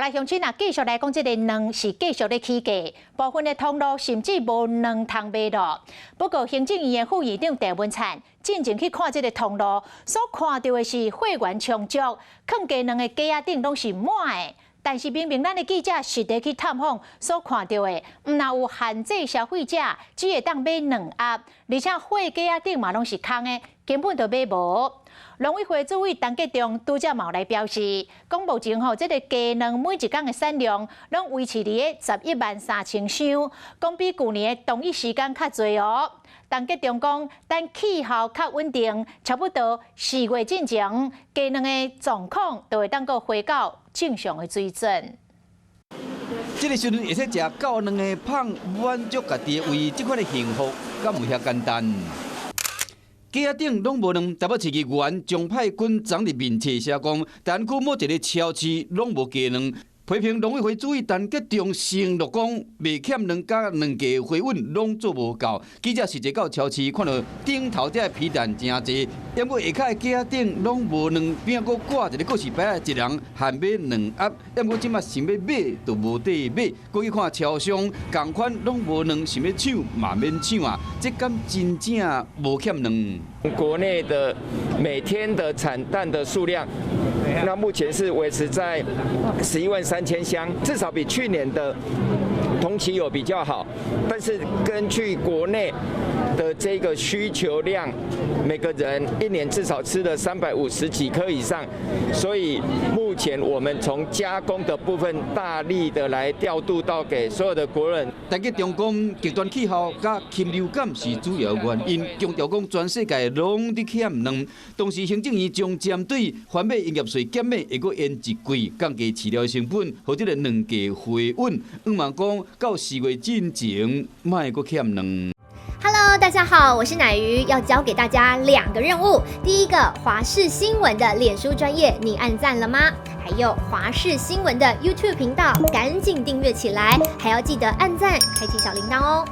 來鄉親啊，繼續來講，這个卵是繼續咧起價，部分的通路甚至無卵通買咯。不過行政院的副院長鄭文燦進前去看這个通路，所看著的是貨源充足，囥雞卵的架仔頂攏是滿的。但是明明咱的記者實地去探訪，所看著的，毋但有限制消費者只會當買兩盒，而且貨架仔頂嘛攏是空的，根本就買無。農委會主委陳吉仲拄才嘛來表示，講目前吼，這个雞卵每一工的產量攏維持佇咧11萬3千箱，講比舊年的同一時間較濟哦。陳吉仲講，等氣候較穩定，差不多4月進前，雞卵的狀況就會當閣回到正常的水準。這个時陣會使食夠卵的麭，滿足家己的胃，這款的幸福，敢有遐簡單？架仔頂攏無卵，台北市議員鍾沛君昨日面冊寫講，大安區某一个超市攏無雞卵，批評農委會主委陳吉仲承諾講，袂欠卵佮卵價回穩攏做無夠。記者實際到超市看著頂頭這皮蛋誠濟，毋過下跤的架仔頂攏無卵，邊仔閣掛一个告示牌，一人限買兩盒，毋過這馬想欲買都無得買。閣去看超商，仝款攏無卵，想欲搶嘛免搶啊！這敢真正無欠卵？國內的每天的產蛋的數量，那目前是維持在11萬3千箱，至少比去年的同期有比較好。但是根據國內的這個需求量，每個人一年至少吃了350幾顆以上，所以目前我們從加工的部分大力的來調度到給所有的國人。陳吉仲講，極端氣候佮禽流感是主要原因，強調講全世界攏佇欠卵。同時，行政院將針對番麥營業稅減免會閣延一季，降低飼料成本，予這个卵價回穩。向望講到4月進前，莫閣欠卵。 Hello，大家好，我是乃瑜，要交給大家兩個任務。第一個，華視新聞的臉書專頁，你按讚了嗎？還有華視新聞的 YouTube 頻道，趕緊訂閱起來，還要記得按讚，開啟小鈴鐺哦。